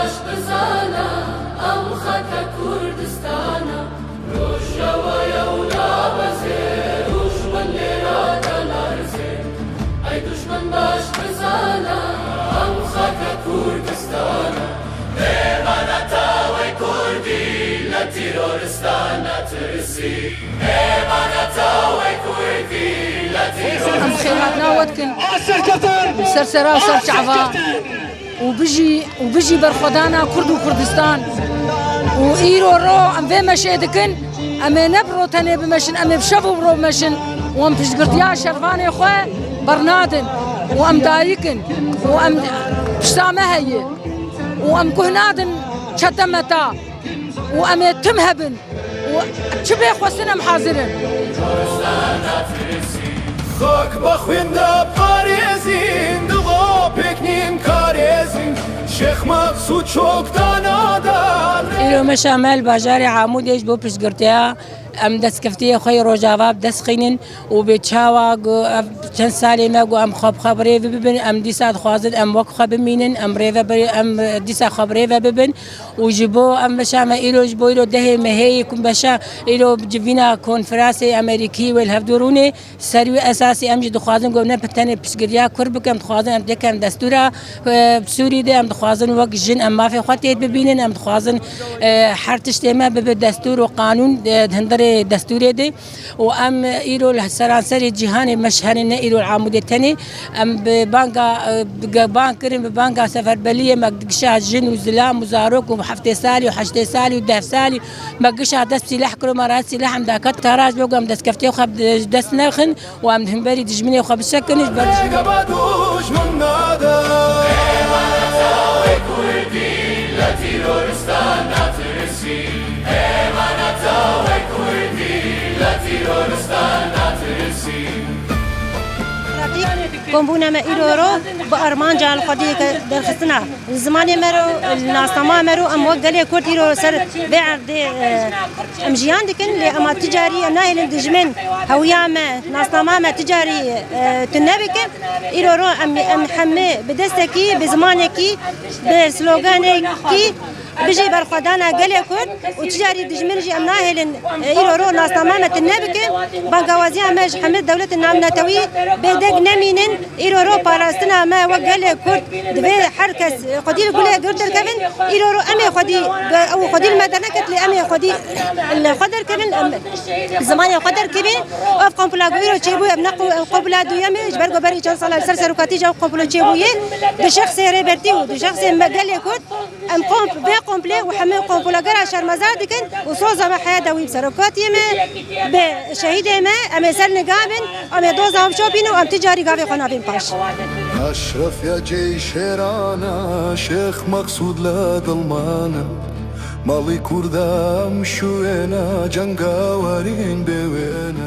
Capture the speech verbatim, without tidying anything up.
Bizana, em xaka Kurdistana, Rojava ya û nabeze, roj min lê rada larze. Ey duşmin baş bizana, em xaka Kurdistana, êmana tawê Kurdî, lê teroristana tirsî. Êmana tawê Kurdî, lê teroristana. Em xêrhatina we dikin. Ser sera û ser çava. û bijî, û bijî berxwedana Kurd û Kurdistan. Û îro ro em vê meşê dikin, em ê ne bi ro tenê bimeşin, em ê bi şev û bi ro bimeşin û em piştgirtiya şervanê xwe bernadin û em dayik in û em pişta me heye û em guh nadin çete meta û em ê tim hebin. û çi bê xwestin em hazir in. Xak bexwîn de parêzîn, digo pêk nîn karêzîn, Şêx Meqsûd çok dana da. Îro meşa me li bajarê Amûdê ji bo piştgirtiya em destkeftiyê xwe yê Rojava bi dest xînin û bê çawa ku ev çend salê me ku em xwe bi xwe bi rê ve bibin, em dîsa dixwazin em wek xwe bimînin, em rê ve bi-, em dîsa xwe bi rê ve bibin. Û ji bo em meşa me îro, ji bo îro dehê mehê yê ku meşa îro civîna konferansê Amerîkî wê li hevdû rûnê, ser wî esasî em jî dixwazin ku ne bi tenê piştgiriya Kurd bikin, em dixwazin em têkin destûra, e, Sûrî de, em dixwazin wek jin em mafê xwe têt bibînin, em dixwazin, e, her tiştê me bibe destûr û qanûn, e, di hundirê destûrê de. û em îro li seranserê cîhanê meşherê ne îro li Amûdê tenê. Em bi banga, e, bi ge-, bang kirin, bi banga seferberiyê me gişa jin û zilam û zarok û heftê salî û heştê salî û deh salî me gişa dest sîleh kiro, me re sîleh em daket tarac bê ku em destkeftiyê xwe bi dest nexin û em di hemberî dijminê xwe bisekin ji ber dijminê. Gaba duşmin nada. Kombûna me îro ro bi armanca li xwediyê ke derxistina li zimanê me ro, li nasnama me ro, em wek gelê Kurd îro ser vê erdê, e, em jiyan dikin, lê ema ti carî em nahêlin dijmin hewiya me, nasnama me ti carî, e, tune bike. Îro ro em, em hemê bi destekî, bi zimanekî, bi sloganekî, Bijî berxwedana gelê Kurd û ti carî dijmin jî em nahêlin, e, îro ro nasnama me tune bike. Bangawaziya me ji hemî dewletên navnetewî bêdeng nemînin. Îro ro parastina me wek gelê Kurd divê her kes, e, xwedî li gulê Kurd derkevin. Îro ro em ê xwedî, ew xwedî li me derneket lê em ê xwedî li xwe derkevin. Em zimanê xwe derkevin. Ev komploya ku îro çêbû, em ne qo-, ew komploya duyem e, ji ber ku berî çend sala li ser serokatî ji ew komplo çêbûye. Di şexsê Rêbertî û di şexsê me gelê Kurd. Em komp-, vê komplê û hemî komploya gera şermezar dikin û soza me heya dewî bi serokatiyê me, bi şehîdê me, em ê ser niga bin, em ê doza xwe bişopînin û em ti carî gavê xwe navên paş. Eşref ya ceyşêrana, Şêx Meqsûd li dilmana, malî Kurda em şûyêna, cengawerîn bê wêne.